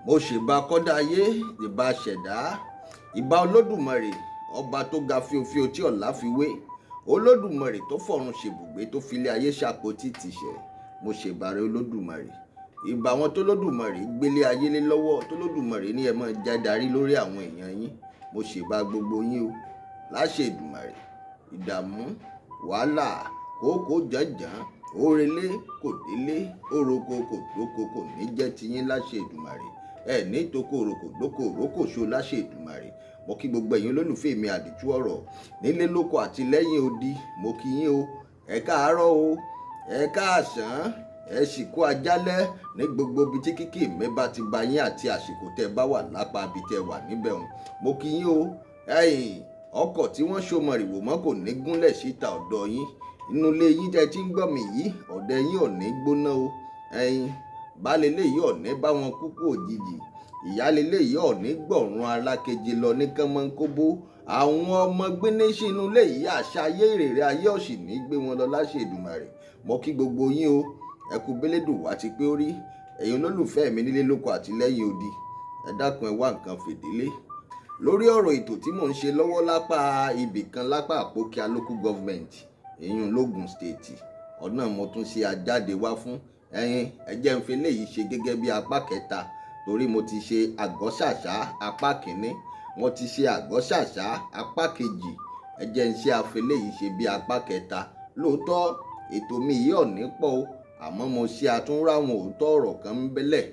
Mo ṣèbà kọ́dá ayé, ìbà ṣẹ̀dá, ìbà Olódùmarè, ọba tó ga fíofío tí ọ̀la fi wé, Olódùmarè tó fọ̀run ṣèbùgbé tó filé ayé ṣàpótí tìṣẹ̀. Mo ṣèbà rẹ Olódùmarè. Ìbà àwọn tó Olódùmarè gbélé ayé lé lọ́wọ́, tó Olódùmarè ní ẹ máa jẹ́ darí lórí àwọn èèyàn yín. Mo ṣèbà gbogbo yín o. Láṣẹ Èdùmàrè, ìdààmú, wàhálà, kòókòó jànjàn, òrèlé kò délé, òroko kò dóko kò ní jẹ́ tiyín láṣẹ Èdùmàrè. Ẹ ní toko òrokò dóko òrókò ṣo láṣẹ Èdùmàrè. Mo kí gbogbo ẹ̀yin olólùfẹ́ mi àdìtú ọ̀rọ̀ nílé lóko àti lẹ́yìn odi. Mo kí yín o. Ẹ káàárọ̀ o, ẹ káàsán, ẹ sì kú ajálẹ̀ ní gbogbo ibi tí kíkì mi bá ti bá yín àti àsìkò tẹ́ bá wà lápá ibi tẹ́ wà níbẹ̀ hùn. Mo kí yín o. Ẹ̀yin ọkọ̀ tí wọ́n so mọ̀rìwò mọ́ kò ní gúnlẹ̀ síta ọ̀dọ̀ yín. Inú ilé yín tẹ́ ti ń gbọ́ mi yìí, ọ̀dẹ̀ yín ò ní gbóná o. Ẹ̀yin baálé ilé yìí ò ní bá wọn kúkú òjijì. Ìyáálé ilé yìí ò ní gbọ̀run alákejì lọ ní kánmọ́nkóbó. Àwọn ọmọ gbénéṣí inú ilé yìí, àṣà ayé ìrèrè ayé ò sì ní gbé wọn lọ láṣẹ Èdùmàrè. Mo kí gbogbo yín o. Ẹ kú bélédùn wá ti pé ó rí. Ẹ̀yin olólùfẹ́ mi nílé lóko àti lẹ́yìn odi. Ẹ dákun, ẹ wá nǹkan fìdílé. Lórí ọ̀rọ̀ ètò tí mò ń ṣe lọ́wọ́ lápá ibì kan lápá Àpókíà Local Government, ìyún l'Ógùn State, ọ̀nà mo tún ṣe ajáde wá fún. Ẹ̀yin ẹ jẹ́ n fi eléyìí ṣe gẹ́gẹ́ bí apá kẹta, torí mo ti ṣe Àgọ́ṣàṣá apá kìíní, mo ti ṣe Àgọ́ṣàṣá apá kejì. Ẹ jẹ́ n ṣe àfẹlẹ́yìí ṣe bí apá kẹta. Lóòótọ́ ètò mi yìí ò ní pọ̀ o, àmọ́ mo ṣe àtúnrá àwọn òótọ́ ọ̀rọ̀ kan ń bẹ́lẹ̀.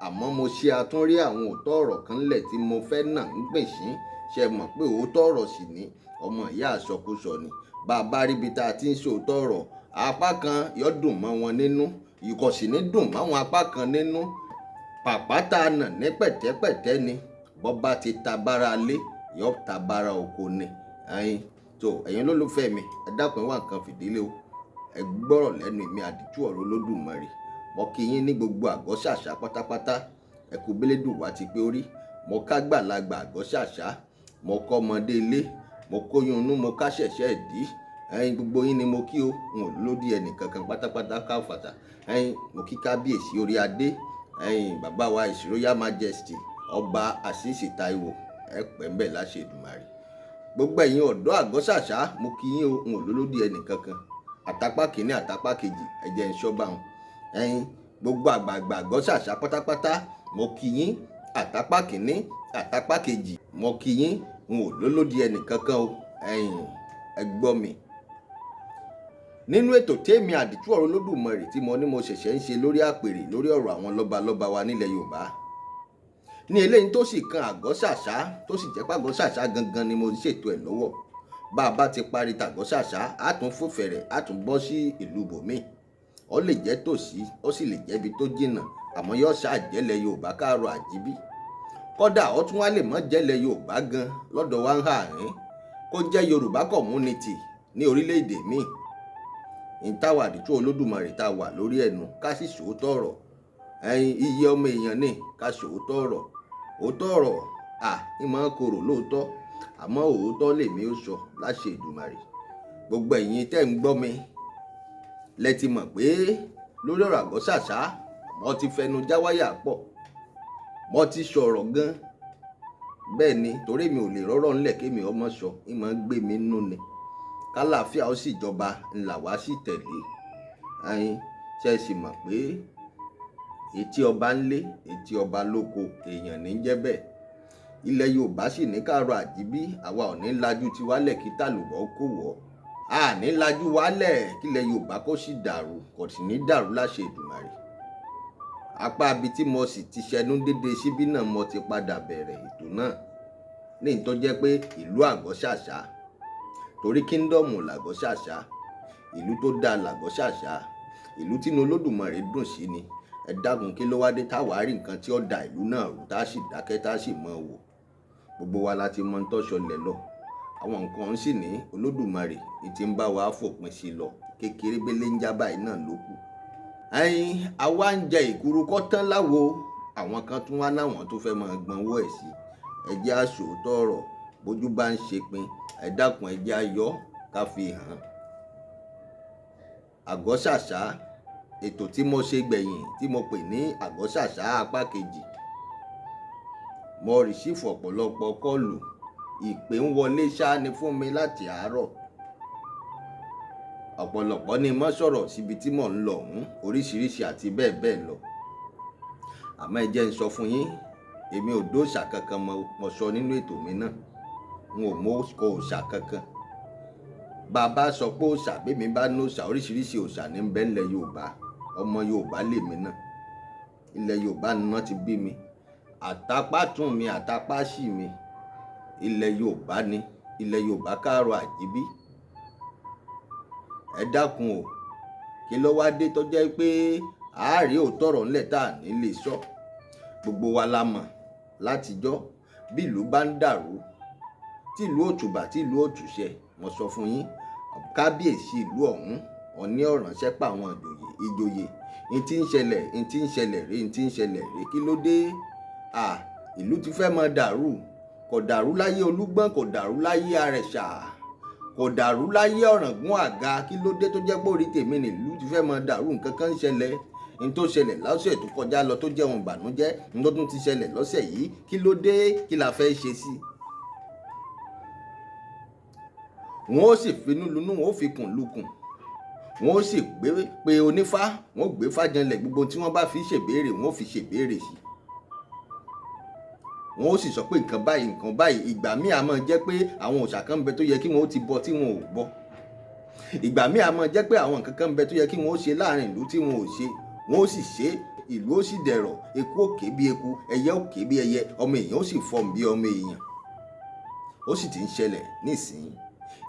Àmọ́ mo ṣe àtúnrí àwọn òótọ́ ọ̀rọ̀ kan lẹ̀ tí mo fẹ́ nà ń gbìnṣín. Ṣé mọ̀ pé òótọ́ ọ̀rọ̀ sì ni ọmọ ìyá àsọkúsọ ni. Bá a bá rí ibi tá a ti ń ṣe òótọ́ ọ̀rọ̀, apá kan yóò dùn mọ́ wọn nínú, ìkọ̀ sì ní dùn mọ́ àwọn apá kan nínú. Pàpá tá a nà ní pẹ̀tẹ́pẹ̀tẹ́ ni, bọ́ bá ti ta bára lé, yóò ta bára oko ni. Ẹ̀yin tó ẹ̀yin olólùfẹ́ mi, ẹ dákun, ẹ wá nǹkan fìdílé o. Ẹ gbọ́rọ̀ lẹ́nu èmi àdìtú ọ̀rọ̀ Olódùmarè. Mo kí yín ní gbogbo Àgọ́ṣàṣá pátápátá. Ẹ kú bélédùn wá ti pé ó rí. Mo ká gbàlagbà Àgọ́ṣàṣá, mo kọ́ ọmọdé ilé, mo kóyún inú, mo ká ṣẹ̀ṣẹ̀ ìdí. Ẹ̀yin gbogbo yín ni mo kí o. N ò lódì ẹnì kankan pátápátá káfàtà. Ẹ̀yin mo kí kábíyèsí orí adé. Ẹ̀yin bàbá wa His Royal Majesty Ọba Àṣìṣì Táíwò, ẹ pẹ́ ń bẹ̀ láṣẹ Èdùmàrè. Gbogbo ẹ̀yin ọ̀dọ́ Àgọ́ṣàṣá, mo kí yín o. N ò lólódì ẹnì kankan. Àtàpá kìíní, àtàpá kejì, ẹ jẹ́ n ṣọ́ bá wọn. Ẹ̀yin gbogbo àgbààgbà Àgọ́ṣàṣá pátápátá, mo kí yín. Àtàpá kìíní, àtàpá kejì, mo kí yín. N ò lólódì ẹnì kankan o. Ẹ̀yin ẹ gbọ́ mi. Nínú ètò tèmi àdìtú ọ̀rọ̀ Olódùmarè tí mo ní mo ṣẹ̀ṣẹ̀ ń ṣe lórí àpèrè lórí ọ̀rọ̀ àwọn lọ́balọ́ba wa nílẹ̀ Yorùbá. Ní eléyìí tó sì kan Àgọ́ṣàṣá, tó sì jẹ́ pé Àgọ́ṣàṣá gangan ni mo ń ṣètò ẹ̀ lọ́wọ́. Bá a bá ti parí tàgọ́ṣàṣá, á tún fò fẹ̀rẹ̀, á tún bọ́ sí ìlú bòmíì. Ó lè jẹ́ tòsí, ó sì lè jẹ́ ibi tó jìnnà, àmọ́ yóò ṣáà jẹ́lẹ̀ Yorùbá káàrọ̀ àjíbí. Kódà ó tún wá lè mọ́ jẹ́lẹ̀ Yorùbá gan lọ́dọ̀ wa ń hà yín, kó jẹ́ Yorùbá community ní orílẹ̀-èdè míì. Ìtawà àdìtú Olódùmarè tá a wà lórí ẹnu ká sì sòótọ́ ọ̀rọ̀. Ẹ̀yin iye ọmọ èèyàn ní ká sòótọ́ ọ̀rọ̀. Òótọ́ ọ̀rọ̀ à ń máa korò lóòótọ́, àmọ́ òótọ́ lèmi ó sọ láṣẹ Èdùmàrè. Gbogbo ẹ̀yin tẹ́ ń gbọ́ mi lẹ ti mọ̀ pé lórí ọ̀rọ̀ Àgọ́ṣàṣá, mo ti fẹnu jáwáyà pọ̀, mo ti sọ̀rọ̀ gan. Bẹ́ẹ̀ ni, torí mi ò lè rọ́rọ̀ ńlẹ̀ kémi ọmọ sọ, ń máa gbé mi nú ni. Kálàáfíà ó sì jọba ńlá wá sì tẹ̀lé. Ẹ̀yin ṣe sì mọ̀ pé etí ọba ń lé, etí ọba lóko, èèyàn ní jẹ́ bẹ́ẹ̀. Ilẹ̀ Yorùbá sì ní káàrọ̀ àjíbí, àwa ò ní lajú ti wálẹ̀ kí tàlùbọ̀ kó wọ̀. A ní lajú wálẹ̀ kílẹ̀ Yorùbá kó sì dàrú, kò sì ní dàrú láṣẹ Èdùmàrè. Apá ibi tí mo sì ti ṣẹnu dédé síbí náà mo ti padà bẹ̀rẹ̀ ètò náà. Ní ìtọ́ jẹ́ pé ìlú Àgọ́ṣàṣá, torí kíńdọ̀mù làgọ́ṣàṣá, ìlú tó dáa làgọ́ṣàṣá, ìlú tínú Olódùmarè dùn sí ni. Ẹ dákun, kí ló wá dé táwa rí nǹkan tí ó da ìlú náà rú tá a sì dákẹ́ tá a sì mọ̀ wò? Gbogbo wa la ti mọ ń tọ́ṣọlẹ̀ lọ. Àwọn nǹkan sì ní Olódùmarè ti ń bá wa fòpin sí lọ. Kékeré bélé ń já báyìí náà ló kù. Ẹ̀yin àwa ń jẹ ìkuru kọ́ tán láwo. Àwọn kan tún wá láwọn tó fẹ́ máa gbọ́nwọ́ ẹ̀ sí. Ẹ jẹ́ á sòótọ́ ọ̀rọ̀, bójú bá ń ṣe pin. Ẹ dákun, ẹ jẹ́ á yọ ká fi hàn. Àgọ́ṣàṣá, ètò tí mo ṣe gbẹ̀yìn tí mo pè ní Àgọ́ṣàṣá apá kejì. Mo receive ọ̀pọ̀lọpọ̀ call, ìpè ń wọlé ṣáá ni fún mi láti àárọ̀. Ọ̀pọ̀lọpọ̀ ní mọ́ sọ̀rọ̀ síbi tí mò ń lọ ọ̀hún, oríṣiríṣi àti bẹ́ẹ̀ bẹ́ẹ̀ lọ. Àmọ́ ẹ jẹ́ n sọ fún yín, èmi ò dóòṣà kankan mọ́ sọ nínú ètò mi náà. N ò mọ kọ òòṣà kankan. Bàbá sọ pé òòṣà, bẹ́mi bá ní òòṣà, oríṣiríṣi òòṣà ní ń bẹ nílẹ̀ Yorùbá. Ọmọ Yorùbá lèmi náà. Ilẹ̀ Yorùbá ni wọ́n ti bí mi. Àtàpá tún mi, àtàpá sì mi. Ilẹ̀ Yorùbá ni, ilẹ̀ Yorùbá káàrọ̀ àjíbí. Ẹ dákun o, kí ló wá dé tó jẹ́ pé àárí òótọ́ ọ̀rọ̀ ńlẹ̀ tá à ní lè sọ? Gbogbo wa la mọ̀ látijọ́ bí ìlú bá ń dàrú, tí ìlú ò tùbà, tí ìlú ò tùṣẹ. Mo sọ fún yín, kábíyèsí ìlú ọ̀hún, ọ̀ní ọ̀ránṣẹ́ pa àwọn ìjòyè, n tí ń ṣẹlẹ̀, n tí ń ṣẹlẹ̀ rí, n tí ń ṣẹlẹ̀ rí, kí ló dé? À, ìlú ti fẹ́ mọ dàrú. Kò dàrú láyé Olúgbọ́n, kò dàrú láyé Àrẹ̀sà, kò dàrú láyé Ọ̀ràngún Àga. Kí ló dé tó jẹ́ pé orí tèmi ní ìlú ti fẹ́ mọ dàrú? Nǹkan kan ń ṣẹlẹ̀. N tó ṣẹlẹ̀ lọ́sẹ̀ tó kọjá lọ tó jẹ́ ohun ìbànújẹ́, n tó tún ti ṣẹlẹ̀ lọ́sẹ̀ yìí, kí ló dé? Kí la fẹ́ ṣe sí? Wọ́n ó sì finú lunú, wọ́n ó fi kùn lukùn, wọ́n ó sì gbé pe onífá, wọ́n ó gbé fájanlẹ̀, gbogbo tí wọ́n bá fi ṣèbéèrè, wọ́n ó fi ṣèbéèrè sí. Wọ́n ó sì sọ pé nǹkan báyìí, nǹkan báyìí. Ìgbà míì á máa jẹ́ pé àwọn òòṣà kan ń bẹ tó yẹ kí wọ́n ó ti bọ tí wọn ò bọ. Ìgbà míì á máa jẹ́ pé àwọn nǹkan kan ń bẹ tó yẹ kí wọ́n ó ṣe láàrin ìlú tí wọn ò ṣe. Wọ́n ó sì ṣe, ìlú ó sì dẹ̀rọ̀, eku ó ké bí eku, ẹyẹ ó ké bí ẹyẹ, ọmọ èèyàn ó sì fọhùn bí ọmọ èèyàn. Ó sì ti ń ṣẹlẹ̀ nísìnyí.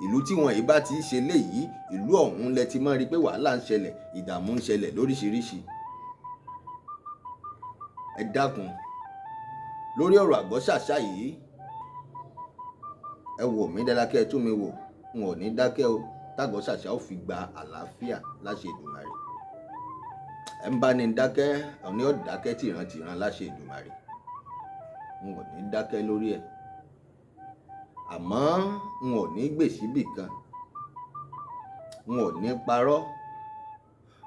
Ìlú tí wọn yìí bá ti ṣe léyìí, ìlú ọ̀hún lẹ ti máa rí pé wàhálà ń ṣẹlẹ̀, ìdààmú ń ṣẹlẹ̀ lóríṣiríṣi. Ẹ dákun, lórí ọ̀rọ̀ Àgọ́-Ṣàṣà yìí, ẹ wò mí dáadáa kí ẹ tún mi wò, n ò ní dákẹ́ o. Tágọ́-Ṣàṣà ó fi gba àlàáfíà láṣẹ Èdùmàrè. Ẹ ń bá ní dákẹ́, òní ó dákẹ́ tìrantìran láṣẹ Èdùmàrè. N ò ní dákẹ́ lórí ẹ̀. Àmọ́ n ò ní gbè síbì kan. N ò ní parọ́.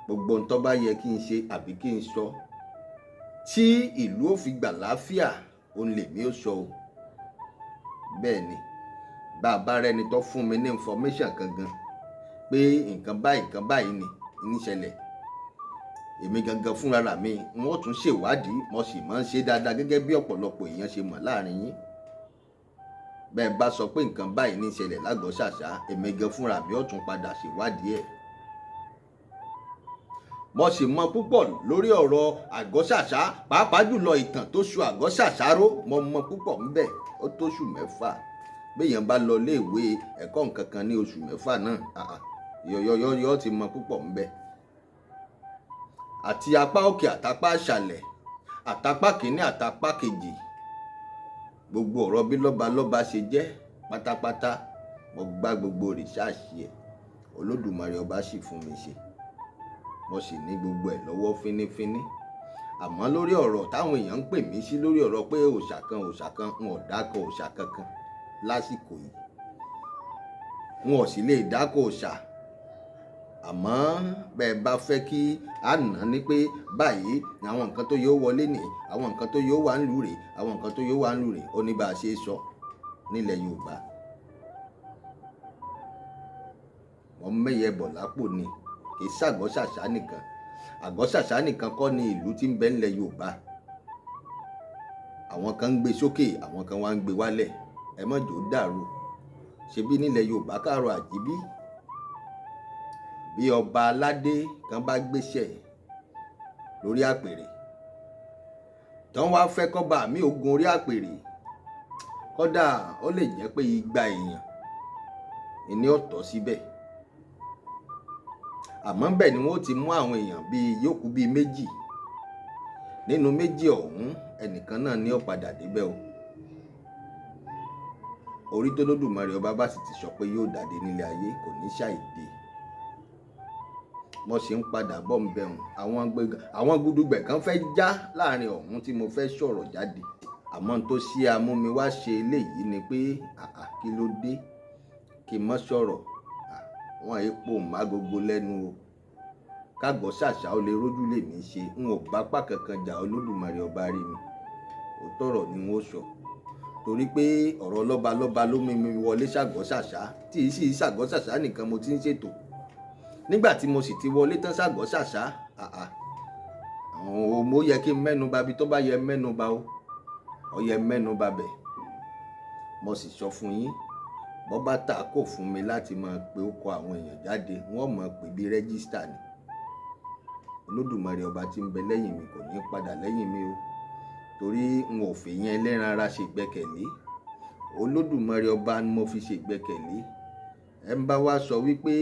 Gbogbo ohun tó bá yẹ kí n ṣe àbí kí n sọ tí ìlú ó fi gbà láàfíà, òun lèmi ó sọ o. Bẹ́ẹ̀ ni, bá a bá rẹ́ni tó fún mi ní information kan gan pé nǹkan báyìí ni ń ṣẹlẹ̀, èmi gangan fúnra mi n ó tún ṣèwádìí. Mo sì máa ń ṣe dáadáa gẹ́gẹ́ bí ọ̀pọ̀lọpọ̀ èèyàn ṣe mọ̀ láàrin yín. Bẹ́ẹ̀ bá sọ pé nǹkan báyìí ní ṣẹlẹ̀ lágọ̀ọ́-Ṣàṣà, èmi gan fúnra mi ó tún padà ṣèwádìí ẹ̀. Mo sì mọ púpọ̀ lórí ọ̀rọ̀ Àgọ́-Ṣàṣà, pàápàá jùlọ ìtàn tó so Àgọ́-Ṣàṣà ró. Mo mọ púpọ̀ ńbẹ̀. Ó tóṣù mẹ́fà. Béèyàn bá lọ iléèwé ẹ̀kọ́ nǹkan kan ní oṣù mẹ́fà náà, yọ̀yọ̀yọ̀ ti mọ púpọ̀ ńbẹ̀. Àti apá òkè àtàpá àṣàlẹ̀, àtàpá kìíní àtàpá kejì, gbogbo ọ̀rọ̀ bí lọ́ba lọ́ba ṣe jẹ́ pátápátá, mo gbá gbogbo rìsáàsì ẹ̀. Olódùmarè ọba sì fún mi ṣe. Mo sì ní gbogbo ẹ̀ lọ́wọ́ fínífíní. Àmọ́ lórí ọ̀rọ̀ táwọn èèyàn ń pè mí sí lórí ọ̀rọ̀ pé òòṣà kan, òòṣà kan, n ò dákọ òòṣà kankan lásìkò yìí. N ò sì lè dákọ òòṣà. Àmọ́ bẹ́ẹ̀ bá fẹ́ kí a nà ní pé báyìí ni àwọn nǹkan tó yóò wọlé ní, àwọn nǹkan tó yóò wà ń lù rè, àwọn nǹkan tó yóò wà ń lù rè, ó ní bá a ṣe sọ nílẹ̀ Yorùbá. Mo mẹ́yẹ bọ̀ lápò ni, kì í ṣàgọ́-Ṣàṣà nìkan. Àgọ́-Ṣàṣà nìkan kọ́ ni ìlú tí ń bẹ nílẹ̀ Yorùbá. Àwọn kan ń gbé sókè, àwọn kan wá ń gbé wálẹ̀. Ẹ má jò dàrú. Ṣebí nílẹ̀ Yorùbá káàrọ̀ àjíbí. Bí ọba aládé kan bá gbéṣẹ̀ lórí àpèrè, tán wá fẹ́ kọ́ba mi ogun orí àpèrè, kódà ó lè jẹ́ pé igba èèyàn ni ó tọ́ síbẹ̀. Àmọ́ bẹ́ẹ̀ ni wọ́n ti mú àwọn èèyàn bíi yòókù bíi méjì. Nínú méjì ọ̀hún, ẹnìkan náà ni ó padà débẹ̀ o. Orí tó Olódùmarè ọba bá sì ti sọ pé yóò dàdé nílé ayé kò ní ṣàìdè. Mo sì ń padà bọ̀ ń bẹ̀rùn. Àwọn gudugbẹ̀ kan fẹ́ já láàrin ọ̀hún tí mo fẹ́ sọ̀rọ̀ jáde. Àmọ́ tó ṣí amú mi wá ṣe eléyìí ni pé, àà, kí ló dé? Kí n má sọ̀rọ̀. Wọ́n epo má gbogbo lẹ́nu o. Kágọ́-Ṣàṣà ó lè rójú lè mí ṣe. N ò bá apá kankan jà, Olódùmarè ọba rí mi. Òótọ́ ọ̀rọ̀ ni wọ́n sọ, torí pé ọ̀rọ̀ lọ́ba lọ́ba ló mú mi wọlé ṣàgọ́ ṣàṣà, tí ì sì ṣàgọ́ ṣàṣà nìkan mo ti ń ṣètò. Nígbà tí mo sì ti wọlé tán ṣàgọ́ ṣàṣà, àà, àwọn mo yẹ kí n mẹ́nu bà bí tó bá yẹ mẹ́nu bà o, ó yẹ mẹ́nu bà bẹ̀. Mo sì sọ fún yín, bọ́ bá tà kò fún mi láti máa pe ó kọ àwọn èèyàn jáde, wọ́n mọ̀ pé bí rẹ́gísítà ni. Olódùmarè ọba tí ń bẹ lẹ́yìn mi kò ní padà lẹ́yìn mi o, torí n ò fi yẹn ẹlẹ́ran ara ṣe ìgbẹ́kẹ̀lé. Olódùmarè ọba ni mo fi ṣe ìgbẹ́kẹ̀lé. Ẹ ń bá wa sọ wípé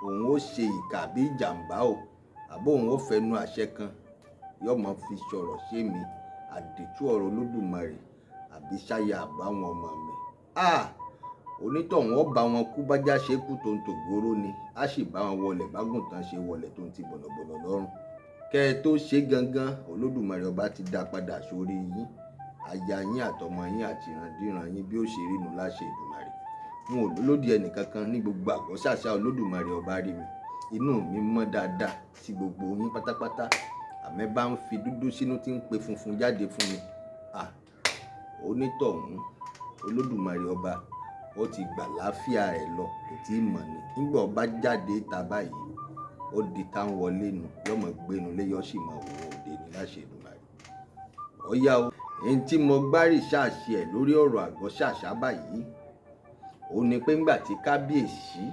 òun ó ṣe ìkà bí ìjàǹbá o, àbó òun ó fẹnu àṣẹ kan, yóò máa fi sọ̀rọ̀ sí mi, àdìtú ọ̀rọ̀ Olódùmarè àbí sáyà àbáwọn ọmọ mi. Ah! Onítọ̀hún ó bá wọn kú bájá ṣe kú tó ń tògóró ni, á sì bá wọn wọlẹ̀ bágùntàn ṣe wọlẹ̀ tó ń ti bọ̀lọ̀bọ̀lọ̀ lọ́rùn. Kẹ́ ẹ tó ṣe gangan, Olódùmarè ọba ti dá padà sórí yín, aya yín àtọmọ yín àti ìrandíran yín bí ó ṣe rí nu láṣẹ Èdùmàrè. N ò lólódì ẹnì kankan ní gbogbo àgọ́ ṣàṣà. Olódùmarè ọba rí mi, inú mi mọ́ dáadáa sí gbogbo yín pátápátá. Àmẹ́ bá ń fi dúdú sínú tí ń pe funfun jáde fún mi, à, onítọ̀hún Olódùmarè ọba ó ti gbà láfíà rẹ̀ lọ, kò tí ì mọ̀ ni. Nígbà ọba jáde ta báyìí, ó di tá ń wọlé nu, yóò mọ̀ gbénu lé, yóò sì mọ̀ wò òde ní láṣẹ Èdùmàrè. Ó yá o, èyí tí mo gbá rìsáàsì ẹ̀ lórí ọ̀rọ̀ àgọ́ ṣàṣà báyìí, ó ní pé ńgbà tí kábíyèsí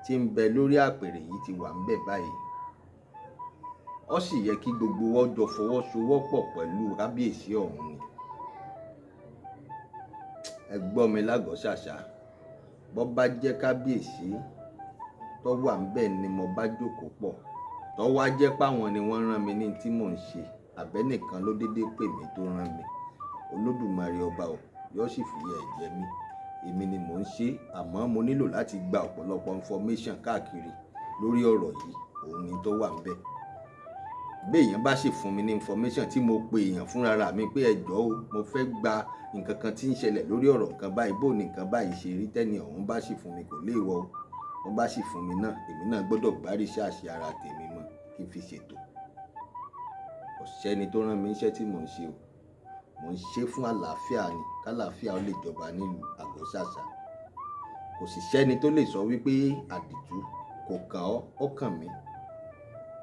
tí ń bẹ lórí àpèrè yìí ti wà ńbẹ̀ báyìí, ó sì yẹ kí gbogbo wa jọ fọwọ́sowọ́pọ̀ pẹ̀lú kábíyèsí ọ̀hún ni. Ẹ gbọ́ mi lágọ̀ọ́ ṣàṣà, bó bá jẹ́ kábíyèsí tó wà ńbẹ̀ ni mo bá jókòó pọ̀, tó wá jẹ́ páwọn ni wọ́n rán mi ní tí mò ń ṣe, àbẹ́nìkan ló dédé pè mí tó rán mi. Olódùmarè ọba ò, yóò sì fìyà ẹ̀ jẹ mí. Èmi ni mò ń ṣe, àmọ́ mo nílò láti gba ọ̀pọ̀lọpọ̀ information káàkiri lórí ọ̀rọ̀ yìí, òun ni tó wà ńbẹ̀. Bí èèyàn bá sì fún mi ní information tí mo pe èèyàn fúnra ra mi pé ẹ jọ̀ọ́ o, mo fẹ́ gba nǹkan kan tí ń ṣẹlẹ̀ lórí ọ̀rọ̀ nǹkan báyìí, bó ni nǹkan báyìí ṣe rí, tẹ́ni ọ̀hún bá sì fún mi kò léèwọ̀ o. Wọ́n bá sì fún mi náà, èmi náà gbọ́dọ̀ gbá rìsáàsì ara tèmi mọ́ kí n fi ṣètò. Kò sẹ́ni tó rán mi iṣẹ́ tí mò ń ṣe o. Mò ń ṣe fún àlàáfíà ni, k'àlàáfíà ó lè jọba nílùú àgọ́ ṣàṣà. Kò sì sẹ́ni tó lè sọ wípé àdìtú kò kàn ọ́, ó kàn mí.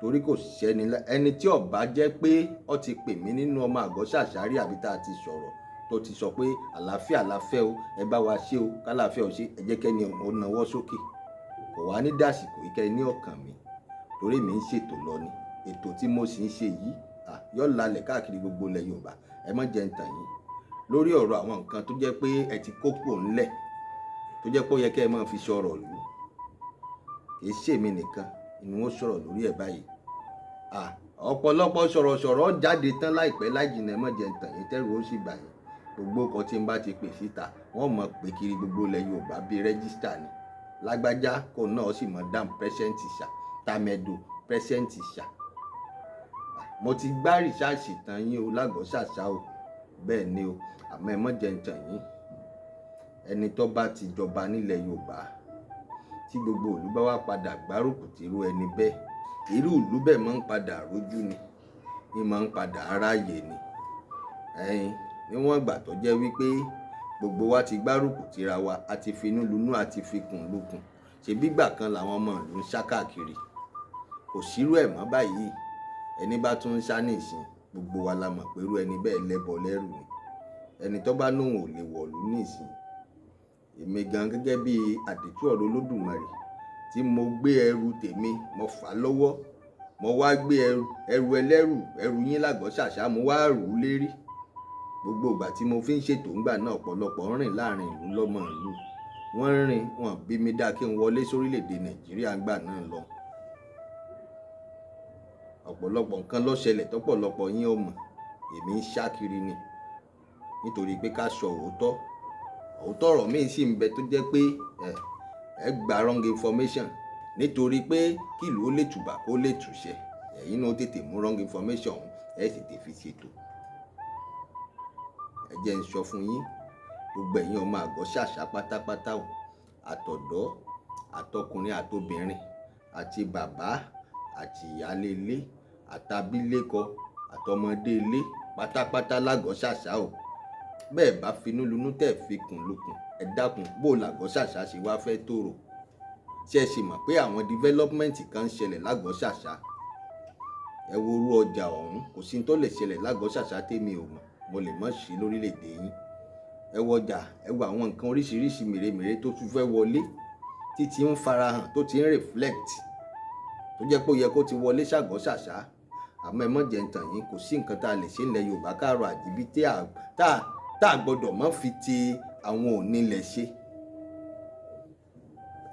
Torí kò sẹ́ni ẹni tí ó bá jẹ́ pé ó ti pè mí nínú ọmọ àgọ́ ṣàṣà rí àbí tá a ti sọ̀rọ̀ tó ti sọ pé àlàáfíà la fẹ́ o, ẹ bá wa ṣe o, k'àlàáfíà ó ṣe, ẹ jẹ́ kẹ́ni ọ̀hún ó nawọ́ sókè. Kò wá ní dàsìkò yìí kẹ́ ní ọkàn mi, torí èmi ń ṣètò lọ ni. Ètò tí mo sì ń ṣe yìí, à, yóò lalẹ̀ káàkiri gbogbo ilẹ̀ Yorùbá. Ẹ má jẹ́ ń tàn yín. Lórí ọ̀rọ̀ àwọn nǹkan tó jẹ́ pé ẹ ti kó kúrò ńlẹ̀, tó jẹ́ pé ó yẹ kí ẹ máa fi sọ̀rọ̀ lù. Kì í ṣe èmi nìkan ni wọ́n sọ̀rọ̀ lórí ẹ̀ báyìí. À, ọ̀pọ̀lọpọ̀ sọ̀rọ̀sọ̀rọ̀ jáde tán láìpẹ́ láìjìnà, ẹ má jẹ́ ń tàn yín, tẹ́rù ó sì bà yín. Gbogbo nǹkan tí ń bá ti pè síta, wọ́n mọ̀ pé kiri gbogbo ilẹ̀ Yorùbá bí rẹ́gísítà ni. Lágbájá kò náà sì mọ̀ dáhùn present ṣà, tàmẹ̀dò present ṣà. Mo ti gbá rìsáàsì tán yín o lágọ̀ọ́ ṣàṣà o. Bẹ́ẹ̀ ni o, àmọ́ ẹ má jẹ́ ń tàn yín. Ẹni tó bá ti jọba nílẹ̀ Yorùbá, tí gbogbo ìlú bá wá padà gbárùkù tìrú ẹni bẹ́ẹ̀, irú ìlú bẹ́ẹ̀ máa ń padà rójú ni, ní máa ń padà ráàyè ni. Ẹ̀yin, níwọ̀n ìgbà tó jẹ́ wípé gbogbo wa ti gbárùkù tira wa, a ti finú lunú, a ti fikùn lukùn. Ṣèbí ìgbà kan làwọn ọmọ ìlú ń sá káàkiri. Kò sírú ẹ̀ mọ́ báyìí. Ẹni bá tún ń sá níìsín, gbogbo wa la mọ̀ pé irú ẹni bẹ́ẹ̀ lẹ́bọ lẹ́rù ni. Ẹni tó bá lóhùn ò lè wọ̀lú níìsín. Èmi gan gẹ́gẹ́ bí àdìtú ọ̀rọ̀ Olódùmarè tí mo gbé ẹrù tèmi, mo fà á lọ́wọ́. Mo wá gbé ẹrù, ẹrù ẹlẹ́rù, ẹrù yín lágọ̀ọ́ ṣàṣà, mo wá rù ú lérí. Gbogbo ìgbà tí mo fi ń ṣètò ńgbà náà, ọ̀pọ̀lọpọ̀ ń rìn láàrin ìlú lọ́mọ ìlú. Wọ́n ń rìn, wọ́n bí mi dá kí n wọlé sórílẹ̀-èdè Nàìjíríà ńgbà náà lọ. Ọ̀pọ̀lọpọ̀ nǹkan ló ṣẹlẹ̀ tọ́pọ̀lọpọ̀ yín ò mọ̀. Èmi ń sá kiri ni. Nítorí pé ká sọ òótọ́. Òótọ́ ọ̀rọ̀ mi sì ń bẹ tó jẹ́ pé ẹ gba wrong information. Nítorí pé kí ìlú ó lè tùbà kó lè tùṣẹ. Ẹ̀yin náà ó tètè mú wrong information ọ̀hún, ẹ sì tètè fi ṣètò. Ẹ jẹ́ n sọ fún yín, gbogbo ẹ̀yin ọmọ àgọ́ ṣàṣà pátápátá o, àtọ̀dọ́, àtọkùnrin àtobìnrin, àti bàbá, àti ìyálé ilé, àtàbílékọ, àtọmọdé ilé. pátápátá lágọ̀ọ́ ṣàṣà o. Bẹ́ẹ̀ bá finú lunú tẹ̀ fi kùn lukùn, ẹ dákun, bó làgọ́ ṣàṣà ṣe wá fẹ́ tòrò? Ṣé ẹ sì mọ̀ pé àwọn development kan ń ṣẹlẹ̀ lágọ̀ọ́ ṣàṣà? Ẹ wo orú ọjà ọ̀hún, kò sí tó lè ṣẹlẹ̀ lágọ̀ọ́ ṣàṣà tèmi ò mọ̀, mo lè mọ̀ sí lórílẹ̀‐èdè yín. Ẹ wo ọjà, ẹ wo àwọn nǹkan oríṣiríṣi mèremère tó tún fẹ́ wọlé, títí ń farahàn, tó ti ń reflect, tó jẹ́ pé ó yẹ kó ti wọlé ṣàgọ́ ṣàṣà. Àmọ́ ẹ mọ̀ jẹ́ ń tàn yín, kò sí nǹkan tá a lè ṣe ńlẹ̀ Yorùbá káàrọ̀ àjíbí tá a gbọ́dọ̀ mọ́ fi ti àwọn onílẹ̀ ṣe.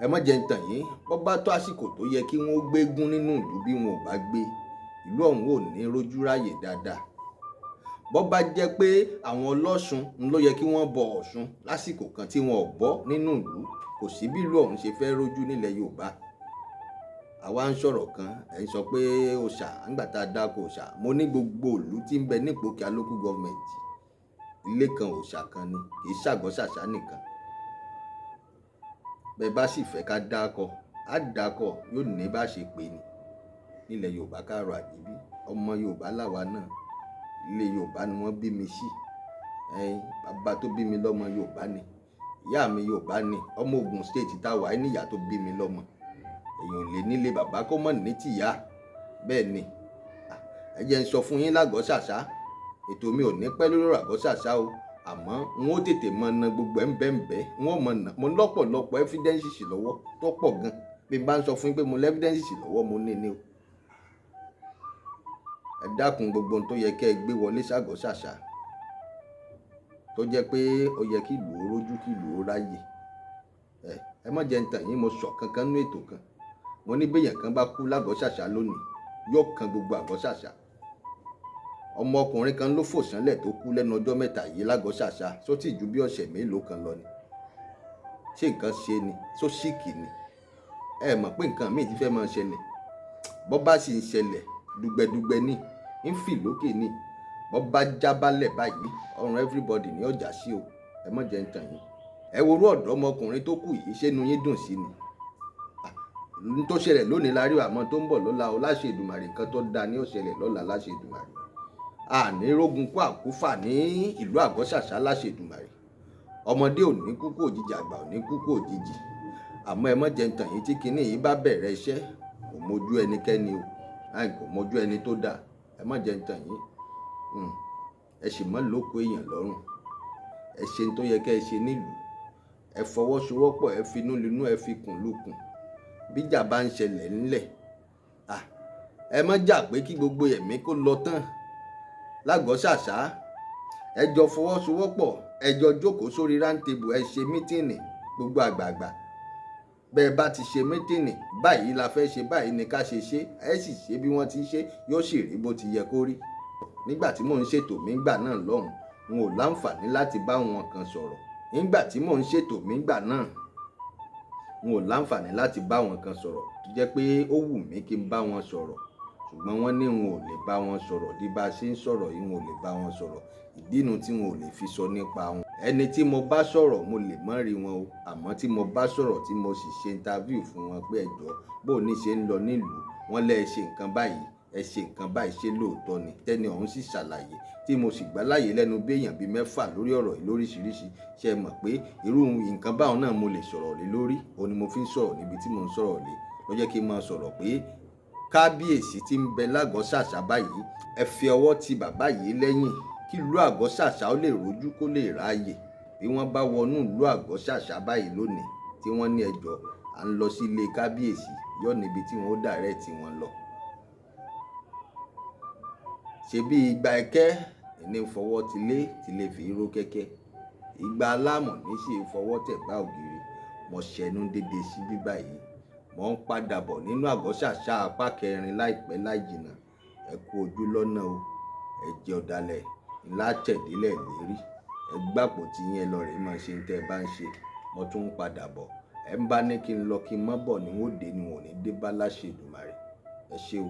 Ẹ mọ̀ jẹ́ ń tàn yín, bọ́ bá tó àsìkò tó yẹ kí wọ́n gbégún nínú ìlú, bí wọn ò bá gbé, ìlú ọ̀hún ò ní rójú ráyè dáadáa. Bọ́ bá jẹ́ pé àwọn ọlọ́ṣun ló yẹ kí wọ́n bọ Ọ̀ṣun lásìkò kan tí wọn ò bọ́ nínú ìlú, kò sí bí ìlú ọ̀hún ṣe fẹ́ rójú nílẹ̀ Yorùbá. Àwa ń sọ̀rọ̀ kan, ẹ̀ ń sọ pé òòṣà, nígbà tá a dáko òòṣà, mo ní gbogbo ìlú tí ń bẹ ní Ìpókíà local government, ilé kan òòṣà kan ni, kì í ṣàgọ́ ṣàṣà nìkan. Bẹ́ẹ̀ bá sì fẹ́ ká dákọ̀, á dákọ̀, yóò ní bá ṣe pè ní nílẹ̀ Yorùbá káàrọ̀ àjíbí. Ọmọ Yorùbá làwa náà, ilé Yorùbá ni wọ́n bí mi sí. Ẹ̀yin bàbá tó bí mi lọ́mọ Yorùbá ni, ìyá mi Yorùbá ni, ọmọ Ògùn state tá a wà ní ìyá tó bí mi lọ́mọ. Èèyàn ò lè nílé bàbá kó mọ̀ ní tìyá. Bẹ́ẹ̀ ni, ẹ jẹ́ n sọ fún yín lágọ̀ọ́ ṣàṣà, ètò mi ò ní pẹ́ lórí àgọ́ ṣàṣà o, àmọ́ n ó tètè mọ na gbogbo ẹ̀ ń bẹ́ ń bẹ́, n ó mọ na mo lọ́pọ̀lọpọ̀ evidence lọ́wọ́ tó pọ̀ gan. Bí n bá ń sọ fún yín pé mo lẹ́ evidence lọ́wọ́, mo ní ní o. Ẹ dákun, gbogbo ohun tó yẹ kẹ́ ẹ gbé wọlé ṣàgọ́ ṣàṣà, tó jẹ́ pé ó yẹ kí ìlú ó rójú, kí ìlú ó ráyè. Ẹ má jẹ́ ń tàn yín, mo sọ kankan nínú ètò kan, mo ní béèyàn kan bá kú lágọ̀ọ́ ṣàṣà lónìí, yóò kan gbogbo àgọ́ ṣàṣà. Ọmọkùnrin kan ló fò sánlẹ̀ tó kú lẹ́nu ọjọ́ mẹ́ta yìí lágọ̀ọ́ ṣàṣà, só tí ju bí ọ̀sẹ̀ mélòó kan lọ ni. Ṣé nǹkan ṣe ni? Só síkì ni? Ẹ mọ̀ pé nǹkan míì ti fẹ́ máa ṣẹlẹ̀. Bọ́ bá sì ń ṣẹlẹ̀, dùgbẹ̀dùgbẹ̀ ni, ń fì lókè ni. Bọ́ bá jábálẹ̀ báyìí, ọrùn everybody ní ọjà sí o. Ẹ má jẹ́ ń tàn yín. Ẹ worú ọ̀dọ́mọkùnrin tó kù yìí, ṣé inú yín dùn sí ni? N tó ṣẹlẹ̀ lónìí la rí, àmọ́ tó ń bọ̀ lọ́la o, láṣẹ Èdùmàrè, nǹkan tó dáa ní ó ṣẹlẹ̀ lọ́la láṣẹ Èdùmàrè. Àní rógun kó àkúfà ní ìlú Àgọ́ Ṣàṣà láṣẹ Èdùmàrè. Ọmọdé ò ní kúkú òjijì, àgbà ò ní kúkú òjijì. Àmọ́ ẹ má jẹ́ ń tàn yín, tí kinní yìí bá bẹ̀rẹ̀ iṣẹ́, kò mójú ẹnikẹ́ni o, láì kò mójú ẹni tó dáa. Ẹ má jẹ́ ń tàn yín. Ẹ sì mọ́ lóko èèyàn lọ́rùn. Ẹ ṣe tó yẹ kẹ́ ẹ ṣe nílùú. Ẹ fọwọ́sowọ́pọ̀, ẹ finú lunú, ẹ fi kùn lukùn. Bíjà bá ń ṣẹlẹ̀ ńlẹ̀, ẹ má jà pé kí gbogbo ẹ̀mí kó lọ tán lágọ̀ọ́ ṣàṣà. Ẹ jọ fọwọ́sowọ́pọ̀, ẹ jọ jókòó sórí round table, ẹ ṣe meeting gbogbo àgbààgbà. Bẹ́ẹ̀ bá ti ṣe meeting, báyìí la fẹ́ ṣe, báyìí ni ká ṣe ṣe, ẹ sì ṣe bí wọ́n ti ṣe, yóò sì rí bó ti yẹ kó rí. Nígbà tí mò ń ṣètò mi gbà náà lọ́hùn, n ò láǹfààní láti bá wọn kan sọ̀rọ̀. Nígbà tí mò ń ṣètò mi gbà náà, n ò láǹfààní láti bá wọn kan sọ̀rọ̀, tó jẹ́ pé ó wù mí kí n bá wọn sọ̀rọ̀, ṣùgbọ́n wọ́n ní n ò lè bá wọn sọ̀rọ̀. Bí bá a ṣe ń sọ̀rọ̀ yìí, n ò lè bá wọn sọ̀rọ̀. Ìdí nu tí n ò lè fi sọ nípa wọn. Ẹni tí mo bá sọ̀rọ̀, mo lè má rí wọn o, àmọ́ tí mo bá sọ̀rọ̀, tí mo sì ṣe interview fún wọn pé ẹjọ́, bó ní ṣe ń lọ nílùú wọn, lẹ́ ẹ ṣe nǹkan báyìí, ẹ ṣe nǹkan báyìí, ṣe lóòótọ́ ni? Tẹ́ni ọ̀hún sì ṣàlàyé, tí mo sì gbà láàyè lẹ́nu bí èèyàn bíi mẹ́fà lórí ọ̀rọ̀ yìí lóríṣiríṣi. Ṣe é mọ̀ pé irú nǹkan báwọn náà mo lè sọ̀rọ̀ lé lórí? Òun ni mo fi ń sọ̀rọ̀ níbi tí mò ń sọ̀rọ̀ lé, ló jẹ́ kí n máa sọ̀rọ̀ pé kábíyèsí tí ń bẹ lágọ̀ọ́ ṣàṣà báyìí, ẹ fi ọwọ́ ti bàbá yìí lẹ́yìn kí ìlú Àgọ́ Ṣàṣà ó lè rojú, kó lè ráàyè. Bí wọ́n bá wọnú ìlú Àgọ́ Ṣàṣà báyìí lónìí, tí wọ́n ní ẹjọ́ à ń lọ sí ilé kábíyèsí, yóò níbi tí wọ́n ó direct wọn lọ. Ṣebí ìgbà ẹ̀kẹ́ ní fọwọ́ tilé tilé fi ró kẹ́kẹ́, ìgbà aláàmọ̀ ní sì fọwọ́ tẹ̀ bá ògiri. Mo ṣẹnu dédé sí bí báyìí, mo ń padà bọ̀ nínú Àgọ́ Ṣàṣà apá kẹrin láìpẹ́ láì jìnnà. Ẹ kú ojú lọ́nà o, ẹ jẹ́ ọ̀dàlẹ̀ ńlá tẹ̀dílẹ̀ lérí, ẹ gbàpò tí yín, ẹ lọ rèé máa ṣe tẹ́ ẹ bá ń ṣe. Mo tún ń padà bọ̀. Ẹ ń bá ní kí n lọ kí n má bọ̀ ní wọ́n dé ni, wọ́n ò ní dé bá láṣẹ Èdùmàrè. Ẹ ṣé o.